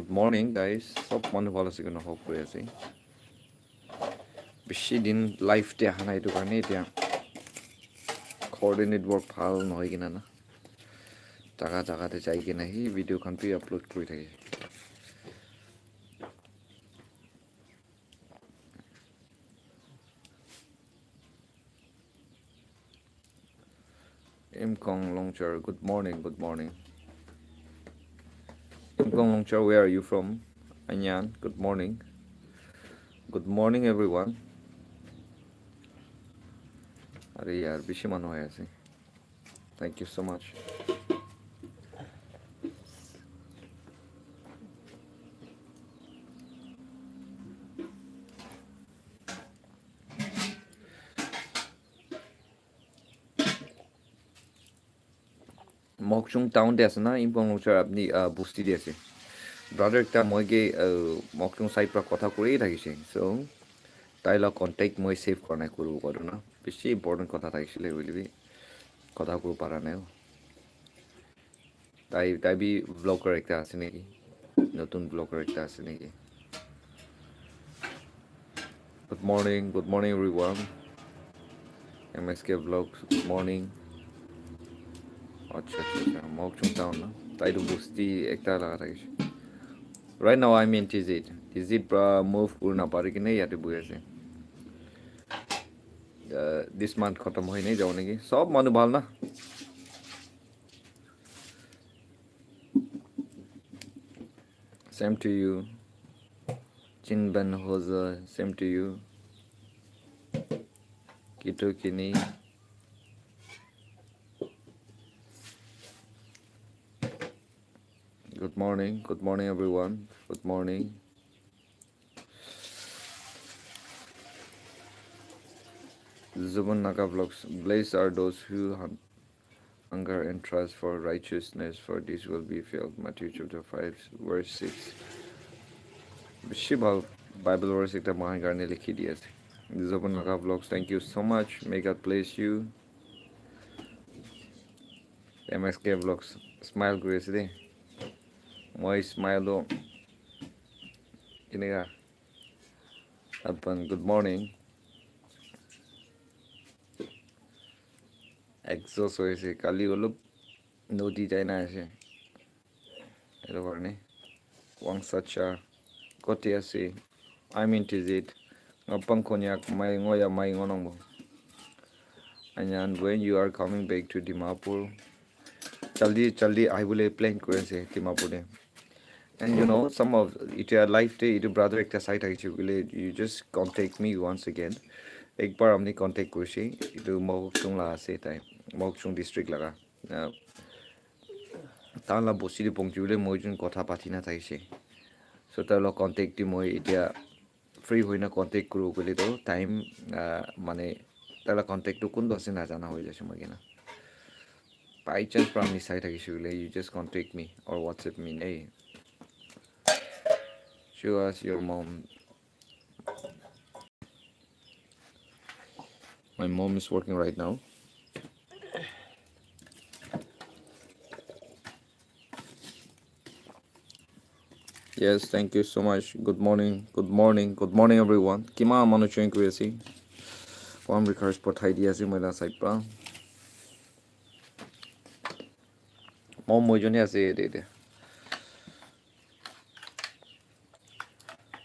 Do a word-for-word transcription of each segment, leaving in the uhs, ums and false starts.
Morning, guys. Sob manu bhal ase koina hope kuri ase. Bishi din live te aha nai, etu karne etia ghor te network bhal nohoi kena na, jaga jaga te jai kena hi video khan bi upload kuri thake. Imkong Longchar, good morning, good morning. Imkong Longchar, where are you from? Anyan, good morning. Good morning, everyone. Are yaar, bishi manu hoy ase. Thank you so much. Mokchung town te ase na, Impong Longchar apni, ah, bosti te ase. Brother ekta moi ke, ah, Mokchung side pra kotha kuri thakise. So, tai la contact moi save kora nai kuru koru na. Bishi important kotha thakisile hoile bi kotha kuru para nai. Tai, tai bi vlogger ekta ase neki? Notun vlogger ekta ase neki? Good morning, good morning everyone. M S K Vlogs, good morning. Acha, acha, acha. Mokchung town na. Tai tu bosti ekta laga thakishe. Right now I'm in Tizit. Tizit pra move kuri na pari kene yate bohi ase. Uh, this month khatam hoi nai jabo neki. Sob manu bhal na? Same to you. Chinban Hoza, same to you. Kito Kini. Good morning. Good morning, everyone. Good morning. Zubon Naga Vlogs. Blessed are those who hun- hunger and thirst for righteousness, for this will be filled. Matthew chapter five, verse six. Bishi bhal Bible verse ekta moikhan karne likhi di ase. Zubon Naga Vlogs, thank you so much. May God bless you. M S K Vlogs, smile kuri ase de. Moi smile do. Kineka? Apan, good morning. Exhaust hoise, kali olop nodi jai na ase. Etu karne. Wangsacha, kote ase? I'm in Tizit. Ngapang Konyak, mai ngoya, mai ngonongbo. And then when you are coming back to Dimapur, jaldi, jaldi ahibole plan kuri ase Dimapur te. And you know, some of, itia live te, itu brother ekta sai thakise koile, you just contact me once again. Ekbar apni contact kurise, itu Mokokchung la ase tai, Mokokchung district laga. Uh, tai la bosti te pongchi bole moi jun kotha pati na thakise. So, tai la contact te moi itia free hoina contact kuru koile to time, uh, mane, tai la contact to kun do ase na jana hoi jaise moi kena. By chance pra mi sai thakise koile, you just contact me or WhatsApp me, nei. Show us your mom. My mom is working right now. Yes, thank you so much. Good morning, good morning, good morning, everyone. Kiman manu join kuri ase? Warm regards pathai di ase moi la side pra. Mom moi jone ase de de.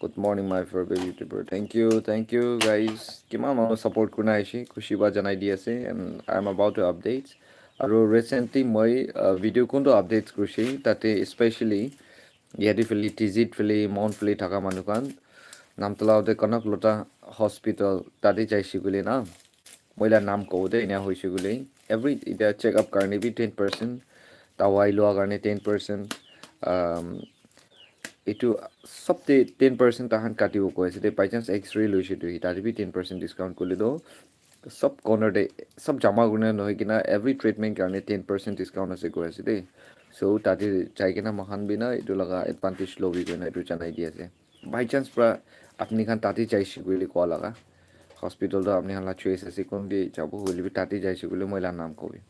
Good morning, my favorite YouTuber. Thank you, thank you, guys. Kiman manu support kurina aise, khushi ba janai di ase, and I'm about to update. Aru recently moi, uh, video kuntu updates kurise, tate especially yate phale, Tizit phale, Mon phale thaka manu khan, Namtala te Kanak Lota Hospital, tate jaise koile na. Moi la naam kobo de ena hoise koile, every, ita check up karne bi ten percent, dawai lua karne ten percent, um, itu sob te ten percent tahan katibo koi ase de. By chance X-ray loise tu, tate bi ten percent discount koile to, sob corner te, sob jama kurina nohoi kena, every treatment karne ten percent discount ase koi ase de. So, tate jai kena moikhan bi na itu laga advantage lobi koina itu janai di ase. By chance pra apni khan tate jaise koile koa laga, hospital to apni khan la choice ase, kun bi jabo hoile bi tate jaise koile moi la naam kobi.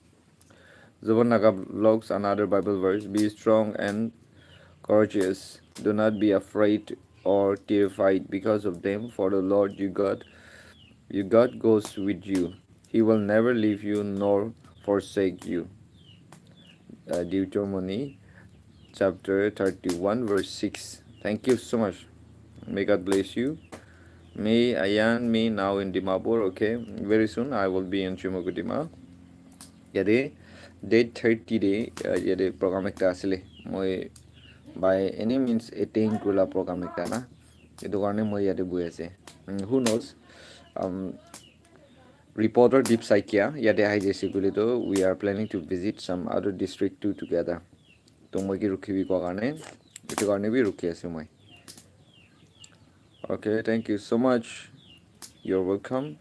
Zubon Naga Vlogs, another Bible verse, be strong and courageous. Do not be afraid or terrified because of them, for the Lord your God, your God goes with you. He will never leave you nor forsake you. Uh, Deuteronomy chapter thirty-one, verse six. Thank you so much. May God bless you. Me, Ayan, me now in Dimapur. Okay, very soon I will be in Chumoukedima. Yate date thirty de, uh, yate program ekta asile. Moi by any means attain kurila program ekta na. Etu karne moi yate bohi ase. And who knows? Um, reporter Deep Saikia yate ahi jaise koile to, we are planning to visit some other district too together. To moi ki rukhibi koa karne, etu karne bi rukhi ase moi. Okay, thank you so much. You're welcome.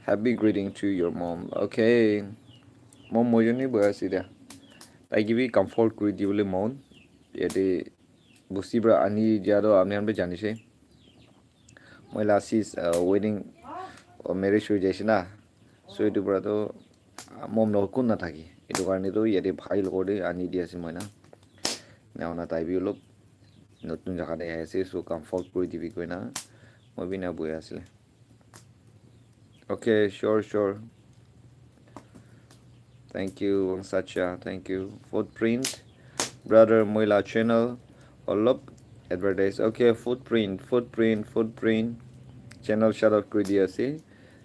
Happy greeting to your mom. Okay. Mom, moi joni bohi ase dia. Tai ki bi comfort kuri dibole mon. Yate bosti pra ani dia to apni khan bi jani se. Moi la sis, uh, wedding, uh, marriage hoi jaise na. So etu pra to, uh, mom log kun na thaki. Etu karne to yate bhai logor te ani dia ase moi na. Na ona tai bi olop notun jaga te ahi ase, so comfort kuri dibi koi na. Moi bi na bohi ase. Okay, sure, sure. Thank you, Wangsacha. Thank you. Footprint. Brother, moi la channel. Olop advertise. Okay, Footprint, Footprint, Footprint. Channel shout out kuri di ase.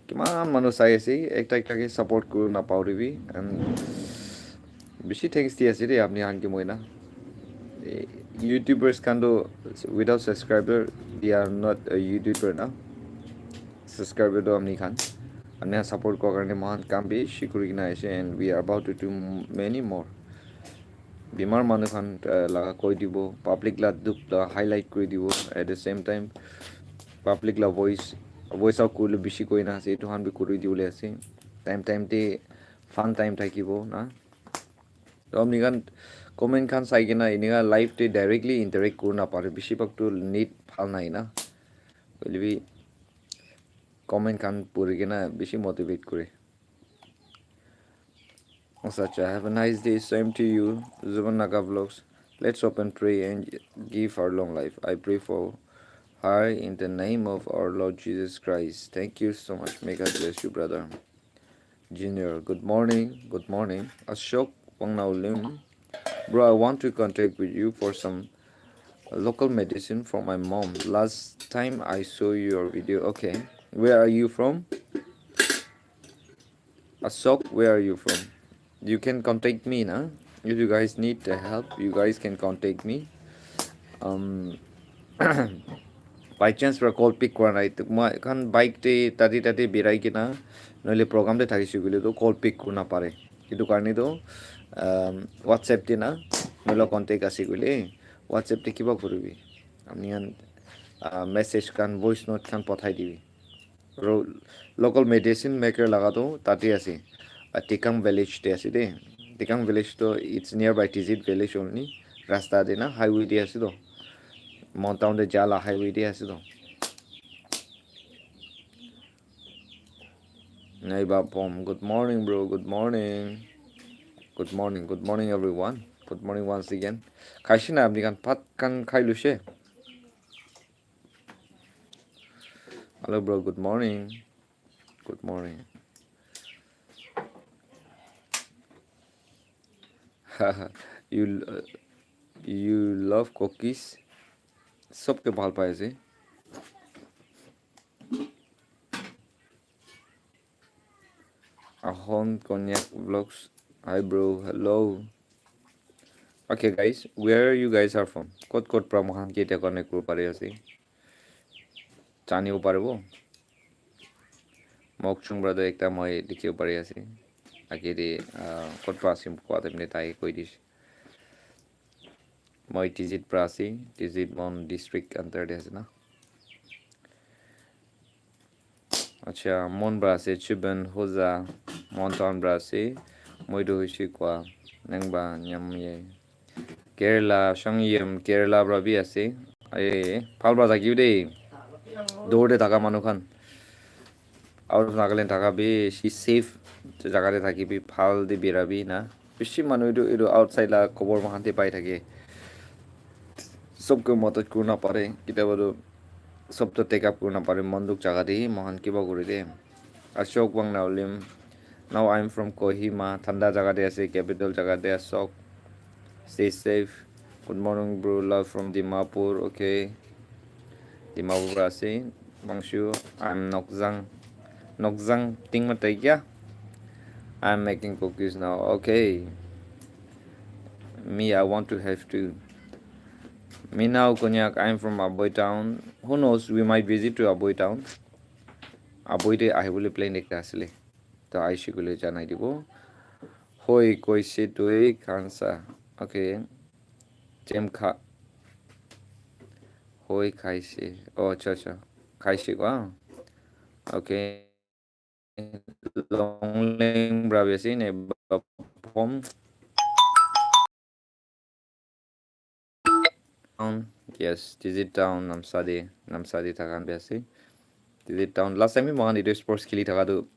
Kiman manu sai ase, ekta ekta ke support kuri na pauribi. And bishi thanks di ase de, apni khan ke moi na. Eh, YouTubers khan to without subscriber, they are not a YouTuber na. Subscriber to apni khan. Apni khan support kora karne mohan kam bishi kuri kena ase, and we are about to do many more. Bimar manu khan, uh, laga koi dibo, public la dukh la highlight kuri dibo. At the same time, public la voice, voice out kuribole bishi koi na ase, etu khan bi kuri dibole ase. Time time te fun time thakibo na. To apni khan comment khan sai kena enika live te directly interact kuri na pare. Bishi bhag to net bhal nai na. Hoile bi comment khan puri kena bishi motivate kore. Acha, acha. Have a nice day. Same to you. Zuban Naga Vlogs. Let's open pray and give her long life. I pray for her in the name of our Lord Jesus Christ. Thank you so much. May God bless you, brother. Junior, good morning. Good morning. Ashok Wangnaolim. Bro, I want to contact with you for some local medicine for my mom. Last time I saw your video. Okay. Where are you from? Ashok, where are you from? You can contact me, na? If you guys need the help, you guys can contact me. Um, by chance pra call pick kura nai. Moi khan bike te tate tate birai kena, noile program te thakise koile to call pick kuri na pare. Etu karne to, um, WhatsApp te na, noile contact ase koile, WhatsApp te kiba kuribi. Apni khan, uh, message khan, voice note khan pathai dibi. Ro-, local medicine maker laga to tate ase. Uh, Tikang village te ase de. Tikang village to it's nearby Tizit village only. Rasta de na highway de ase to. Mon town de jala highway de ase to. Naiba Pom, good morning, bro. Good morning. Good morning. Good morning, everyone. Good morning once again. Khaishe na apni khan, bhat khan khai lushe? Hello, bro. Good morning. Good morning. You, uh, you love cookies? Sob ke bhal pai ase. Ahon Konyak Vlogs. Hi, bro. Hello. Okay, guys. Where you guys are from? Kot kot pra mohan ke te connect kuri pari ase? Janibo paribo? Mokchung brother ekta moi dikhibo pari ase. Age te, ah, kot pra ase koa time te tai koi dise. Moi Tizit pra ase, Tizit Mon district under te ase na. Acha, Mon pra ase, Chiben, Hoza, Mon town pra ase. Moi tu hoishe koa, Nengba, Nyamye. Kerala, Shangyem, Kerala pra bi ase. Aye, bhal pra thakibi de. Dur te thaka manu khan. Out of Nagaland thaka bishi safe jaga te thakibi, bhal te birabi na. Bishi manu etu, etu outside la khobor moikhan te pai thake. Sob ke madad kuri na pare, ketiaba tu sob to take up kuri na pare, mon dukh jaga te hi moikhan kiba kuri de. Ashok Wangnaolim, now I'm from Kohima, thanda jaga te ase, capital jaga te Ashok. Stay safe. Good morning, bro. Love from Dimapur. Okay. Dimapur pra ase. Mangshu, I'm Nokjang. Nokjang ting matai kya? I'm making cookies now. Okay. Me, I want to have too. Mina Konyak, I'm from Aboi town. Who knows, we might visit to Aboi town. Aboi te ahibole plan ekta asile. To aishe koile janai dibo. Hoi koise toi khansa. Okay. Jem kha. Hoi khaise. Oh, acha, acha. Khaise kwa. Okay. Longleng pra bi ase ne ba phom. Town, yes, Tizit town, Namsa de, Namsa de thaka khan bi ase. Tizit town, last time bi moikhan etu sports kheli thaka tu,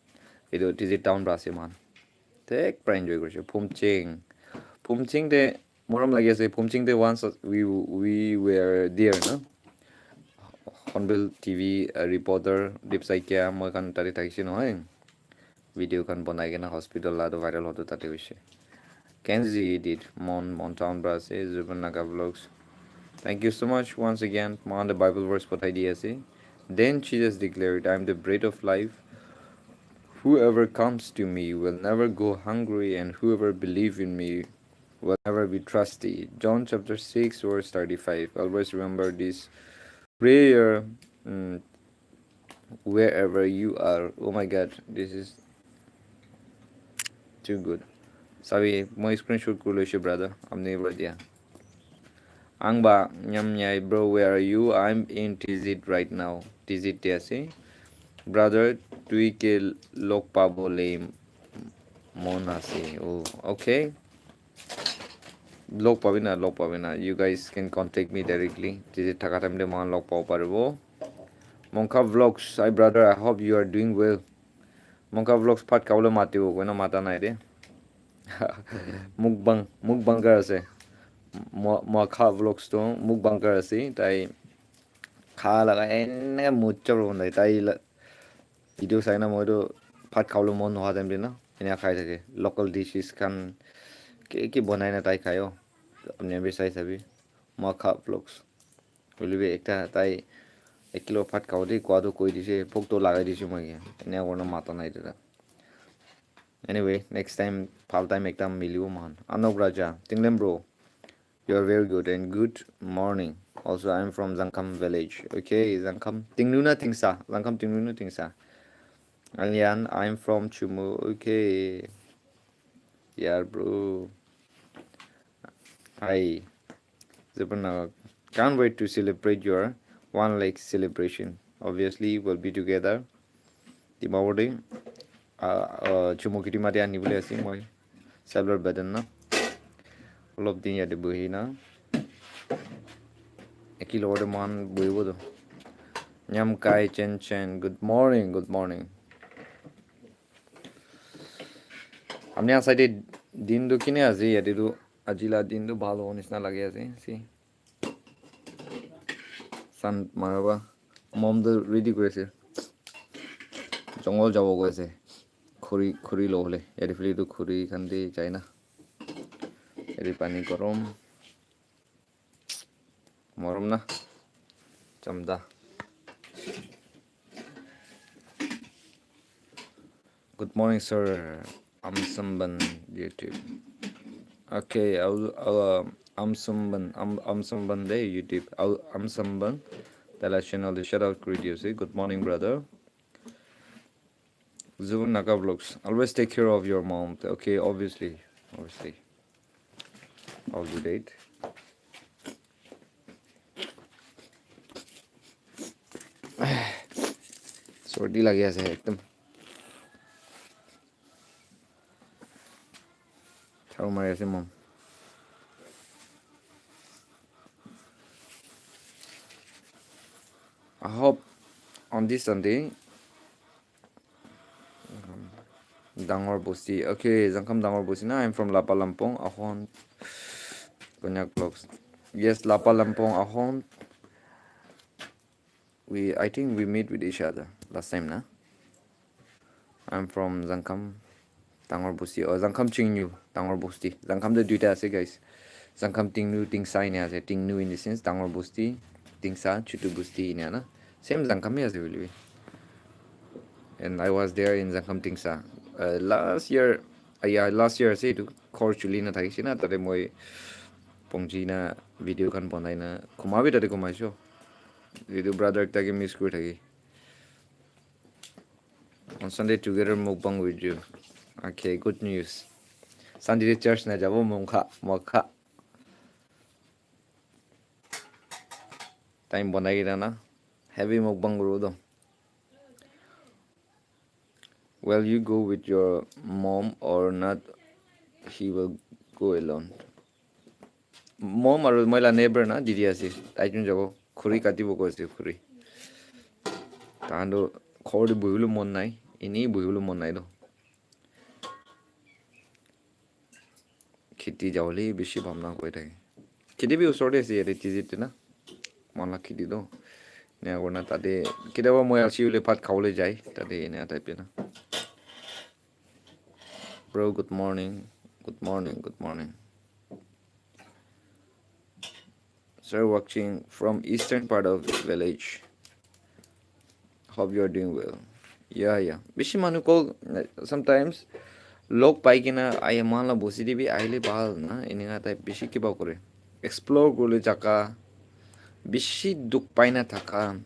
etu Tizit town pra ase moikhan. Thik pra enjoy kurise. Phumching, Phumching de morom lagi ase, Phumching de once we, we were there, na? Hornbill T V, uh, reporter Dipsai Kya, moi khan tate thakise nohoi. Video khan banai kena hospital la tu viral hotu tate hoise. Kenzi did Mon, Mon town pra ase, Zubin Naga vlogs. Thank you so much once again. Mohan the Bible verse pathai di ase. Then Jesus declared, "I am the bread of life. Whoever comes to me will never go hungry, and whoever believe in me will never be thirsty." John chapter six, verse thirty-five. Always remember this prayer, mm, wherever you are. Oh my God, this is too good. Sabi, moi screenshot kuri loise, brother. Amni pra dia. Angba, nyam nyai, bro, where are you? I'm in Tizit right now. Tizit te ase. Brother, tui ke log pabole mon ase. Oh, okay. Log pabi na, log pabi na. You guys can contact me directly. Tizit thaka time te mohan log pabo paribo. Monkha Vlogs, hi brother, I hope you are doing well. Monkha Vlogs phat khabole matibo, koina mata nai de. Mukbang, mukbang kar ase. Mo-, Monkha Vlogs to mukbang kar ase. Tai kha laga ene muchor hondai. Tai la-, video sai na moi to phat khabole mon nohoa time te na. Ene khai thake. Local dishes khan ki ki banai na tai khai o. Apni bi sai sabi. Monkha Vlogs. Hoile bi ekta tai ek kilo bhat khabo de koa toh koi dise, bhok toh lagai dise moi ke. Enia kurina mata nai dada. Anyway, next time, bhal time ekta milibo moikhan. Anok Raja, Tinglem bro, you are very good and good morning. Also, I am from Zangkham village. Okay, Zangkham. Tingnu na Tingsa? Zangkham Tingnu na Tingsa? Alian, I am from Chumu. Okay. Yeah, bro. Hi. Zipper Naga. Can't wait to celebrate your one lakh celebration. Obviously, we'll be together. Dimapur te, ah, ah, Chumukiti mati ani bole ase moi. Cellular button na. Olop din yate bohi na. Eki logote mohan bohibo to. Nyam kai chen chen. Good morning, good morning. Apni khan side din tu kine ase? Yate tu aji la din tu bhal hobo nisna lagi ase. See. Sun maraba. Mom tu ready kuri ase. Jungle jabo koi ase. Khuri, khuri lobole. Yate phale tu khuri khan te jai na. Yate pani gorom. Morom na. Chamda. Good morning, sir. Amsamban YouTube. Okay, I'll, I'll, uh, Amsamban, Am-, Amsamban de YouTube. I'll, Amsamban. Tala channel de shout out kuri diyo ase. Good morning, brother. Zubin Naga Vlogs. Always take care of your mom. Okay, obviously. Obviously. I'll do that. Sordi lagi ase ekdom. Jharu mari ase mom. I hope on this Sunday, um, Dangor Bosti. Okay, Zangkham Dangor Bosti na. I'm from Lapa Lampong. Ahon Konyak Vlogs. Yes, Lapa Lampong Ahon. We, I think we meet with each other last time, na? I'm from Zangkam, Dangor Bosti, or Zangkam Chingnu, Dangor Bosti. Zangkam te duita ase, guys. Zangkam Tingnu, Tingsa ine ase. Tingnu in the sense, Dangor Bosti, Tingsa, Chutu Bosti ine na. Same Zangkam he ase, really. And I was there in Zangkam Tingsa. Uh, last year, uh, yeah, last year ase etu. Khor chuli na thakishe na, tate moi pongji na video khan banai na, khuma bi tate khumaisho. Etu brother ekta ke miss kuri thaki. On Sunday together mukbang with you. Okay, good news. Sunday te church na jabo mokha, mokha. Time banai kena na. Heavy mukbang kuru do. Well, you go with your mom or not, he will go alone. Mom aru moi la neighbor na didi ase. Tai jun jabo. Khuri katibo koise khuri. Tahan to khor te buhibole mon nai. Enei buhibole mon nai do. Kheti jabole bishi bhabna koi thake. Kheti bi usor te ase yate T Z te na. Moila kheti to. Ena kurina tate ketiaba moi alsi hoile bhat khabole jai. Tate ena type te na. Bro, good morning. Good morning. Good morning. Sir, watching from eastern part of village. Hope you are doing well. Yeah, yeah. Bishi manu call sometimes log pai kena ai mohan la bosti te bi ahile bhal na, eneka type bishi kiba kore. Explore kuribole jaka bishi dukh pai na thaka.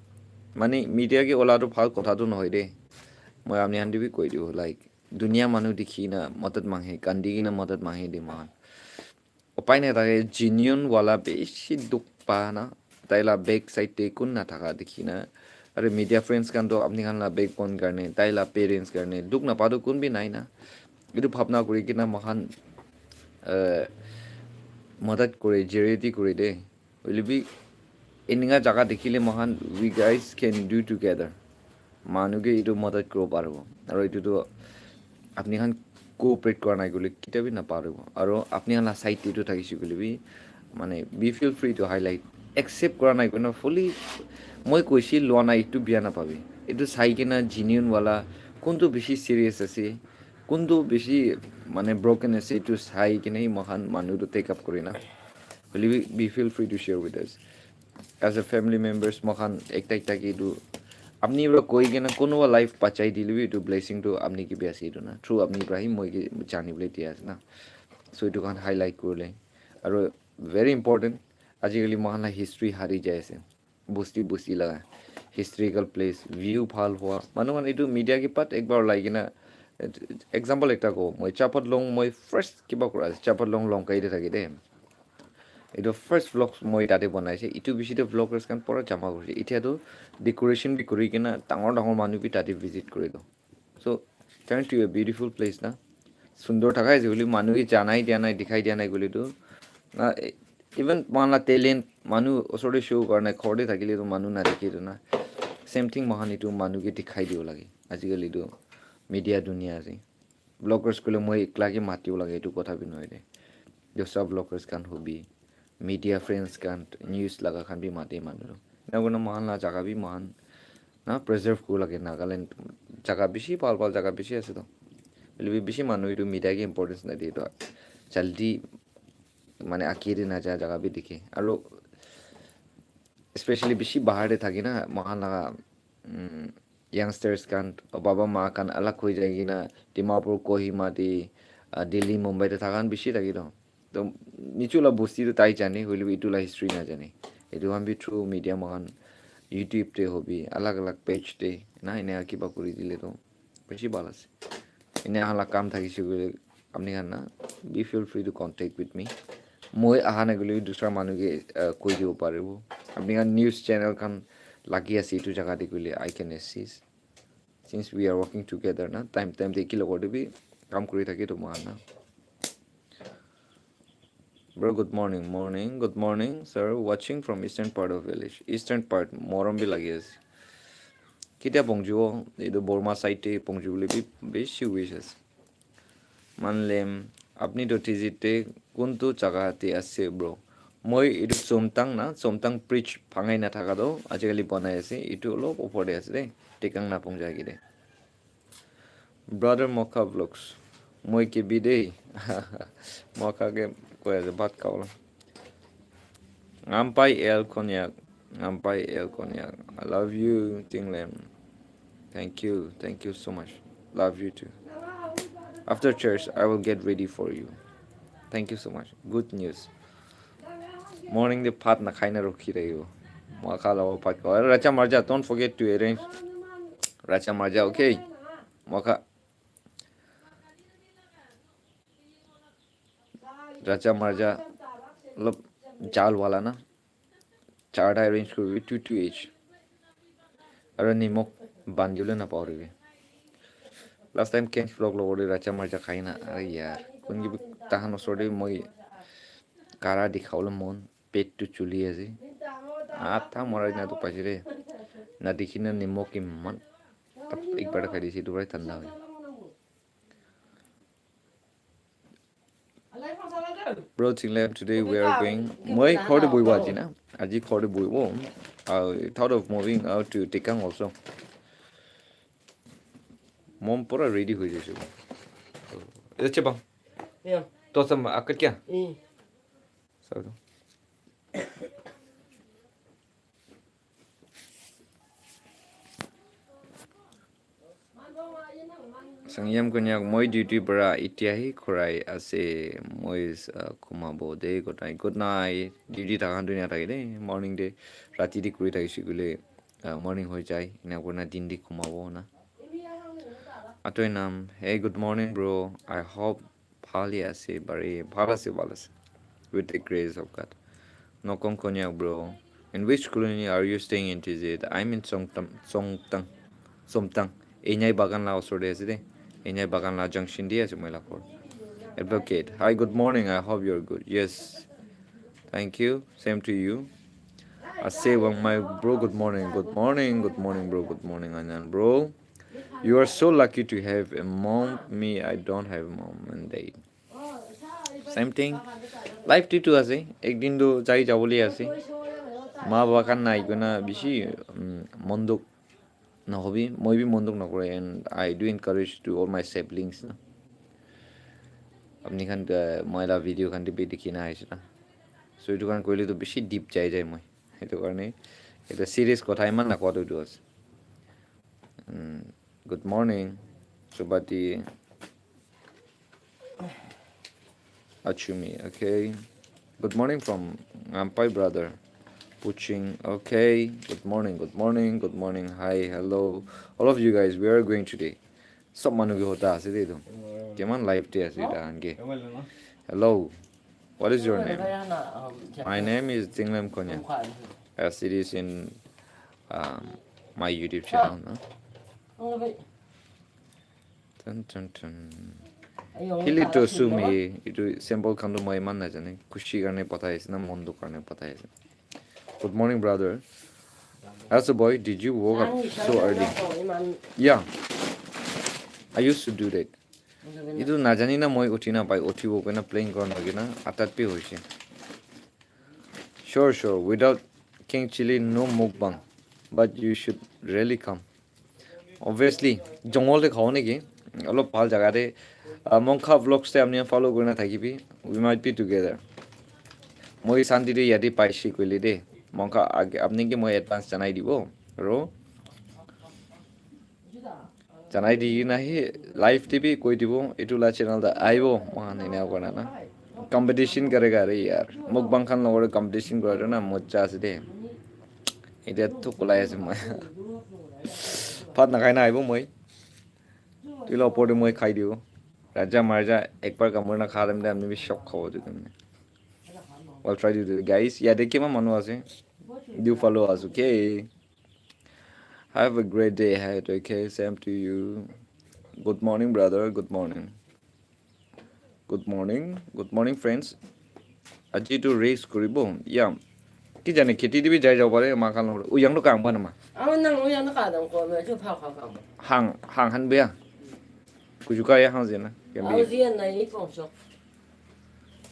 Mane media ke ola tu bhal kotha tu nohoi de. Moi apni khan te bi koi diu, like, dunia manu dikhi na madad manghe, kandi kena madad manghe de mohan. Upai nai thake, genuine wala bishi dukh pa na, tai la back side te kun na thaka dikhi na. Aru media friends khan to apni khan la backbone karne, tai la parents karne dukh na pa to kun bi nai na. Etu bhabna kuri kena mohan, uh, madad kore, charity kore de. Hoile bi eninka jaga dikhile mohan, we guys can do together. Manu ke etu madad kuribo paribo. Aru etu tu apni khan cooperate kura nai koile ketia bi naparibo. Aru apni khan la side te etu thakise koile bi, mane, we feel free to highlight. Accept kura nai koina fully moi koise lua nai, etu bia napabi. Etu sai kena genuine wala kuntu bishi serious ase, kuntu bishi, mane, broken ase, etu sai kena hi moikhan manu tu take up kuri na. Hoile bi, we feel free to share with us. As a family members, moikhan ekta ekta ke etu apni para koi kena kunuba life bachai dile bi etu blessing tu apni ke bi ase etu na. Through apni para hi moi ke jani bole dia ase na. So etu khan highlight kurile. Aru very important, ajikali moikhan la history hari jai ase. Bosti bosti laga historical place, view bhal hua. Manu khan etu media ke pat ekbar ulai kena, example ekta ko, moi Chapat Long, moi first kiba kura ase, Chapat Long Longkai te thake de. Etu first vlogs moi tate banai ase. Etu bishi te vloggers khan pura jama kuri ase. Etia tu decoration bi kuri kena dangor dangor manu bi tate visit kuri do. So, turn to a beautiful place na. Sundor thaka ase koile manu ke janai dia nai, dikhai dia nai koile tu. Na, e-, even moikhan la talent, manu osor te show kura nai, ghor te thakile tu manu na dikhe tu na. Same thing moikhan etu manu ke dikhai dibo lage. Ajikali tu media dunia ase. Vloggers koile moi ekla ke matibo lage, etu kotha bi nohoi de. Dusra vloggers khan hobi, media friends khan, news laga khan bi mate manu tu. Ena kurina moikhan la jaga bi moikhan na preserve kuribo lage. Nagaland jaga bishi bhal bhal jaga bishi ase to. Hoile bi bishi manu etu media ke importance nadiye to. Jaldi mane age te naja jaga bi dikhe. Aru especially bishi bahar te thake na, moikhan laga, mm, youngsters khan, baba ma khan alag hoi jai kena Dimapur, Kohima te, ah, Delhi, Mumbai te thaka khan bishi thake to. To nichu la bosti to tai jane, hoile bi etu la history na jane. Etu khan bi through media moikhan YouTube te hobi, alag alag page te, na ena kiba kuri dile to bishi bhal ase. Ena hala kam thakise koile apni khan na, be feel free to contact with me. Moi aha nai koile dusra manu ke, uh, koi dibo paribo. Apni khan news channel khan lagi ase etu jaga te koile, I can assist. Since we are working together na, time time te ki logot te bi kam kuri thake to moikhan na. Bro, good morning. Morning. Good morning, sir. Watching from eastern part of village. Eastern part, morom bi lagi ase. Ketia pongjibo, etu Burma side te pongjibo le bi bishi wish ase. Manlem, apni to T Z te kuntu jaga te ase, bro? Moi etu Chomtang na, Chomtang bridge bhangai na thaka toh ajikali banai ase. Etu olop opor te ase de, Tikang Napong jai kene. Brother Mocha Vlogs, moi ke bi de. Mocha ke koi ase, bhat khao la. Ngampai L Konyak, Ngampai L Konyak. I love you, Tinglem. Thank you, thank you so much. Love you too. After church, I will get ready for you. Thank you so much. Good news. Morning de bhat na khai na rukhi rahi ho. Mocha la bhat khao. Racha Marja, don't forget to arrange Racha Marja, okay? Mocha. Racha Marja, olop jal wala na. Charta arrange kuribi, two two each. Aru nimok bandibole napahoribi. Last time Kench Vlog logot te Racha Marja khai na, are yaar. Kun ki tahan osor te moi kara dikhabole mon, pet tu chuli ase. Atha morai na tu paise de. Na dikhi na nimok iman. Tab ek baar khai dise, etu para thanda hoi. Bro, Chinglem, today we are going. Moi ghor te bohibo aji na. Aji ghor te bohibo. I thought of moving out to Tikang also. Mom pura ready hoi jaise. Echa bang. Ya. To sam akat kya? Eh. Sabi. Sangyam Konyak, moi duty para etiahi khurai ase, moi, uh, khumabo de, good night, good night. Duty thaka tu nathake de, morning de, rati de kuri thakishe koile, uh, morning hoi jai, ena kurina din de khumabo na. Atoi Nam, hey, good morning, bro. I hope bhal hi ase, bari, bhal ase, bhal ase. With the grace of God. Nokong Konyak, bro. In which colony are you staying in T Z? I'm in Songtam, Songtang, Somtang. Enyai Bagan la osor de ase de. Enyai Bagan la junction de ase moi la ghor. Advocate. Hi, good morning. I hope you're good. Yes. Thank you. Same to you. I say, well, my bro, good morning. Good morning. Good morning, bro. Good morning, Anyan, bro. You are so lucky to have a mom. Me, I don't have mom and dad. Same thing. Life tu tu ase. Ek din tu jai jabole ase. Ma baba khan nai kena bishi, um, mon dukh nahobi. Moi bi mon dukh nakore. And I do encourage to all my siblings na. Apni khan, uh, moi la video khan te bi dikhi na aise na. So etu khan koile tu bishi deep jai jai moi. Etu karne, etu serious kotha iman nakoa tu etu ase. Mm, good morning, Subati. Achumi, okay. Good morning from Ngampai brother. Puching, okay. Good morning, good morning, good morning. Hi, hello. All of you guys, we are going today. Sob manu ke hota ase de etu. Kiman live te ase eta khan ke. Hello. What is your name? My name is Tinglem Konya. As it is in, um, my YouTube channel, no? Tun, tun, tun. Hili to sumi, etu symbol khan to moi iman najane. Khushi karne pathai ase na, mon dukh karne pathai ase. Good morning, brother. As a boy, did you woke up so early? Yeah. I used to do that. Etu najani na moi uthi na pai, uthibo koina plan kora nagina, atat pe hoise. Sure, sure. Without King Chili, no mukbang. But you should really come. Obviously, jungle te khao neki, olop bhal jaga te, ah, Monkha Vlogs te apni follow kurina thakibi. We might be together. Moi Shanti te yate paise koile de. Monkha age, apni ke moi advance janai dibo. Aro janai di kena hi live te bi koi dibo, etu la channel te aibo, moikhan ena kora na. Competition karega re yaar. Mukbang khan logor competition kora na moja ase de. Etia thuk ulai ase moi. Bhat nakhai na aibo moi. Etu la opor te moi khai dibo. Raja Maharaja ekbar kamur na kha dem de, apni bi shock khabo etu karne. I'll try to do it, guys. Yate kiman manu ase? Do follow us, okay? Have a great day ahead, okay? Same to you. Good morning, brother. Good morning. Good morning. Good morning, friends. Aji tu race kuribo. Yeah. Ki jane, kheti te bi jai jabo pare, ma khan logor. Uyang to kang ba na ma? Aw, nang uyang to ka dang ko, me ju pha kha kang. Hang, hang han be ya. Kuju ka ya hang zena. Aw, zena ni pong sok.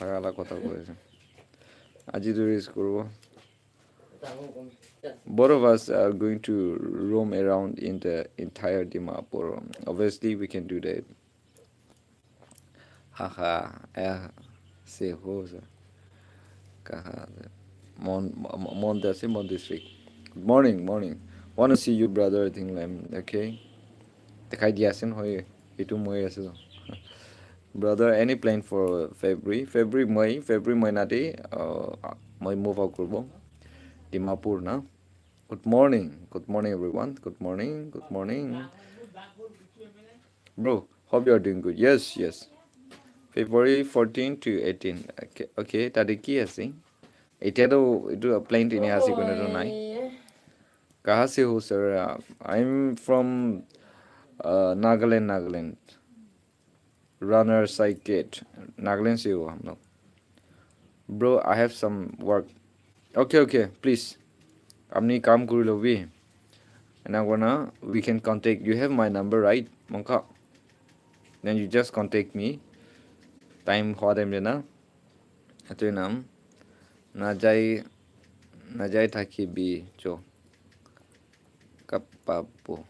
nathaka la kotha koi ase. Aji tu rest kuribo. Both of us are going to roam around in the entire Dimapur. Obviously, we can do that. Haha, eh, se ho sa. Kaha, Mon, Mon, Mon, District. Good morning, morning. Wanna see you, brother, I think, um, okay. Dekhai di ase, hoi, itu moi ase to. Brother, any plan for February? February, May, February, May nate, uh, moi move out kurbo. Dimapur na. Good morning, good morning, everyone. Good morning, good morning. Bro, hope you are doing good. Yes, yes. February fourteen to eighteen. Okay, okay, tate ki ase? Etia to, itu plan tini ase koina to nai. Kaha se ho, sir? Uh, I'm from, uh, Nagaland, Nagaland. Runner side gate. Nagaland se ho hum log. Bro, I have some work. Okay, okay, please. Apni kam kuri lobi. Ena kurna, we can contact. You have my number, right, Mongka? Then you just contact me. Time hua time de na. Atu nam. Najai, najai thakibi cho. Kapapo.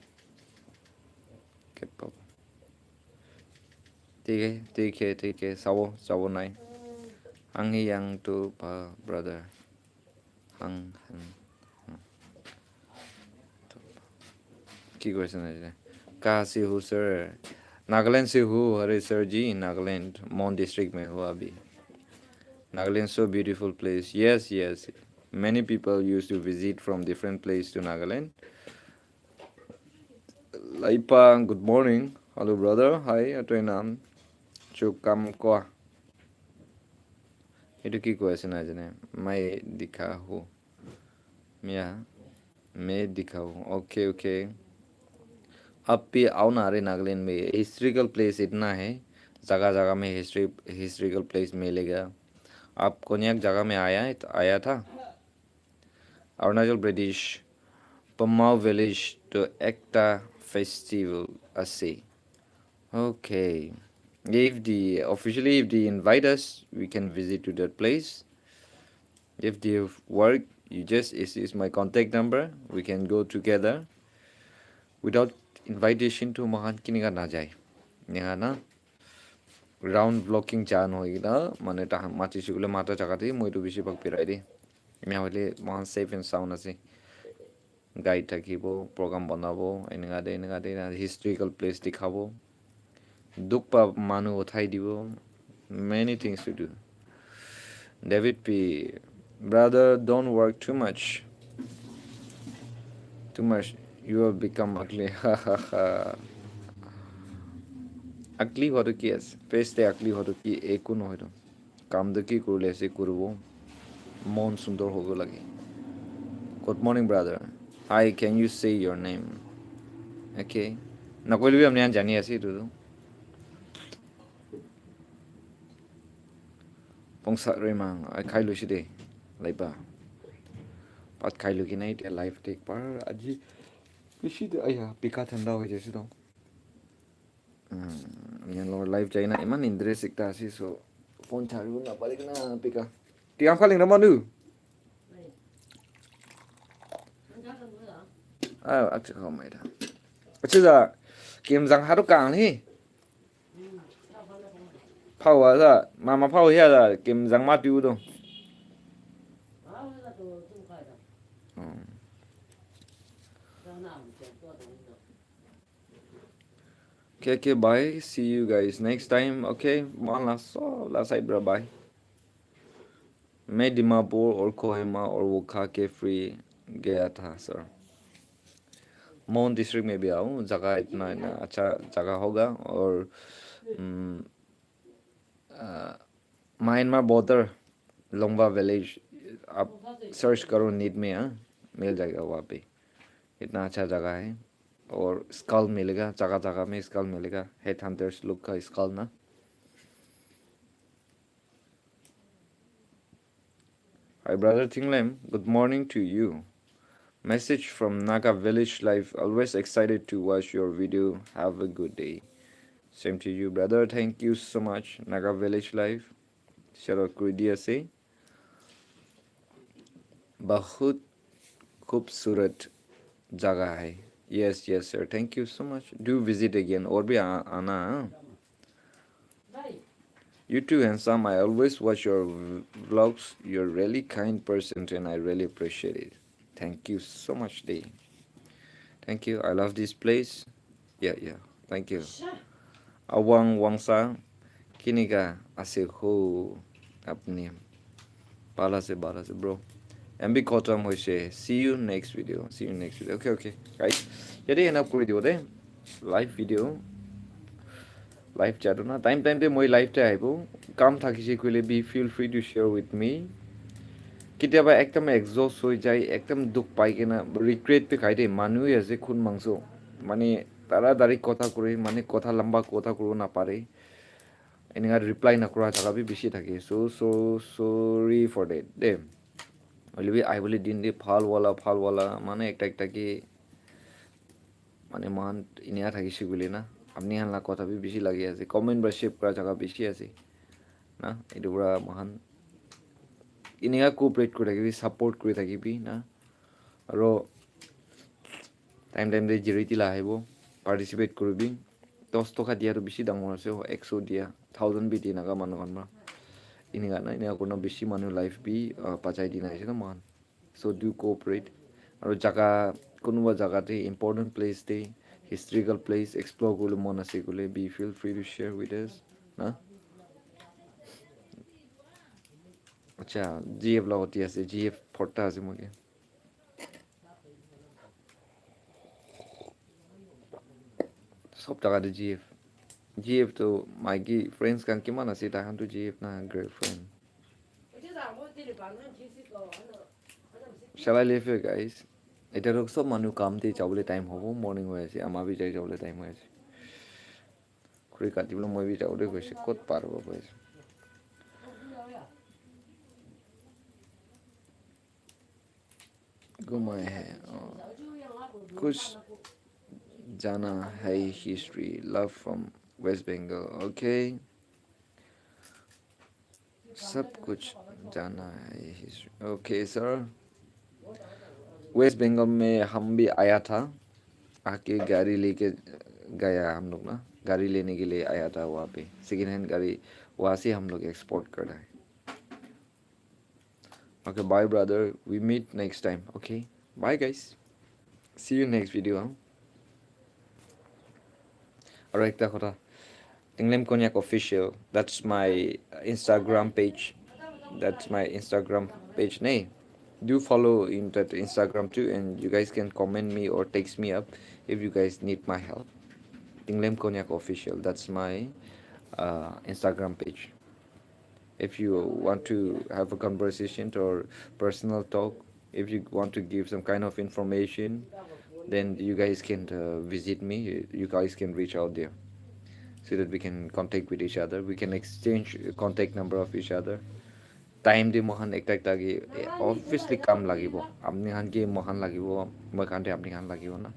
Kapapo. Thik hai, thik hai, thik hai. Sabo, sabo nai. Hangi yang tu pa brother. Hang, hang. Ki koi ase na? Kaha se ho, sir? Nagaland se ho. Are sir ji, Nagaland, Mon district mein ho abhi. Nagaland so beautiful place. Yes, yes. Many people used to visit from different place to Nagaland. Laipa, good morning. Hello, brother. Hi, atoinam. Chukam kwa. Itu ki koi ase na jane. Mai dikha hu. Mia. Mai dikha hu. Okay, okay. Aap bhi aao na, are Nagaland mein historical place itna hai. Jaga jaga mein history, historical place milega. Aap Konyak jaga mein aaya hai, aaya tha? Arunachal Pradesh, Pamao village to ekta festival ase. Okay. If the, officially, if they invite us, we can visit to that place. If they work, you just, is, is my contact number. We can go together. Without invitation to mohan kinika najai. Nehana. Round blocking chan hoi kena, mane tahan machi shikule mata jaga te, moi tu bishi bhag birai de. Ena hoile mohan safe and sound ase. Guide thakibo, program banabo, eneka de, eneka de, na historical place dikhabo. Dukh pa manu uthai dibo. Many things to do. David P, brother, don't work too much. Too much, you will become ugly. Ha ha ha. Ugly hoto ki ase? Face te ugly hoto ki? Eku nohoi to. Kam to ki kurule ase kuribo. Mon sundor hobo lage. Good morning, brother. Hi, can you say your name? Okay. Nakoile bhi apni khan jani ase etu to. Pongsa rema, ai khai loise de, laipa. Bhat khai loi kena etia live te ekbar aji bishi de, aya, pika thanda hoi jaise to. Umm, yellow live jai na, iman interest ekta ase, so phone charge na pare kena pika. Tiang phaling na manu. Ah, acha kau mai da. Acha da, kim jang haru kang hi. Phao a sa, mama phao hia da, kim jang ma tiu do. Hmm. Okay, okay, bye. See you guys next time. Okay, one last, so last side, bro. Bye. मैं दिमापुर और कोहिमा और वोखा के फ्री गया था, सर। मोन डिस्ट्रिक्ट में भी आऊँ, जगह इतना, इतना अच्छा जगह होगा। और, उम, अ, म्यांमार बॉर्डर, लोंगवा विलेज, आप सर्च करो नेट में, हाँ, मिल जाएगा वहाँ पे। इतना अच्छा जगह है। और स्कल मिलेगा, जगह जगह में स्कल मिलेगा। हेड हंटर्स लोग का स्कल ना। Hi, brother Thinglem. Good morning to you. Message from Naga Village Life. Always excited to watch your video. Have a good day. Same to you, brother. Thank you so much, Naga Village Life. Shout out kuri di ase. Bahut khubsurat jaga hai. Yes, yes, sir. Thank you so much. Do visit again. Aur bhi aa- aana, haan? You too, handsome. I always watch your v- vlogs. You're really kind person, and I really appreciate it. Thank you so much, Dee. Thank you. I love this place. Yeah, yeah. Thank you. Awang Wangsa, kineka ase ho apni? Bhal ase, bhal ase, bro. M B khatam hoise. See you next video. See you next video. Okay, okay. Guys, yate end up kuri dibo de. Live video. Live chat na. Time time te moi live te ahibo. Kam thakise koile be feel free to share with me. Ketiaba ekdam exhaust hoi jai, ekdam dukh pai kena regret bi khai de. Manu hi ase khun mangso. Mane taratari kotha kuri, mane kotha lamba kotha kuribo napare. Eneka reply nakura jaga bi bishi thake. So, so sorry for that de. Hoile bi ahibole din de bhal wala, bhal wala, mane ekta ekta ke, mane mohan eneka thakise koile na, apni khan la kotha bi bishi lagi ase, comment pra shape kura jaga bishi ase na, etu pra mohan eneka cooperate kuri thakibi, support kuri thakibi na, aro time time te J R T la ahibo, participate kuribi. Dos toka dia tu bishi dangor ase, ekso dia, thousand bi di naga manu khan pra. Eneka na, eneka kurina bishi manu life bi, uh, bachai dina ase na mohan. So do cooperate. Aro jaga, kunuba jaga te, important place te, historical place explore kuribole mon ase koile, be feel free to share with us. Na? Acha, G F la hoti ase, G F phota ase moke. Sob jaga te G F. G F to maiki friends khan kiman ase, tai khan to G F na girlfriend. Shall I leave you guys? Etia to sob manu kam te jabole time hobo, morning hoi ase, ama bi jai jabole time hoi ase. Khuri kati bole moi bi jabole hoise, kot par hobo hoise. Ghumai hai, oh. Kuch jana hai history. Love from West Bengal. Okay. Sab kuch jana hai history. Okay, sir. West Bengal mein hum bhi aaya tha. Aake gari leke gaya hum log na. Gari lene ke liye aaya tha wahan pe. Second hand gari wahan se hum log export kar raha hai. Okay, bye, brother. We meet next time. Okay, bye, guys. See you next video, huh? Aro ekta kotha, Tinglem Konyak Official. That's my Instagram page. That's my Instagram page name. Do follow in that Instagram too, and you guys can comment me or text me up if you guys need my help. Tinglem Konyak Official. That's my uh, Instagram page. If you want to have a conversation or personal talk, if you want to give some kind of information, then you guys can uh, visit me. You guys can reach out there so that we can contact with each other. We can exchange contact number of each other. Time te mohan ekta ekta ke, eh, obviously kam lagibo. Apni khan ke mohan lagibo, moi khan te apni khan lagibo na.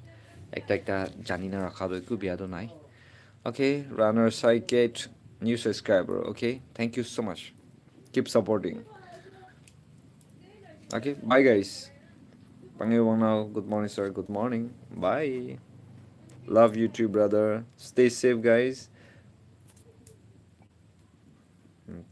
Ekta ekta jani na rakha to eku bia to nai. Okay, runner side gate, new subscriber. Okay, thank you so much. Keep supporting. Okay, bye guys. Pange Wangnao, good morning, sir. Good morning. Bye. Love you too, brother. Stay safe, guys.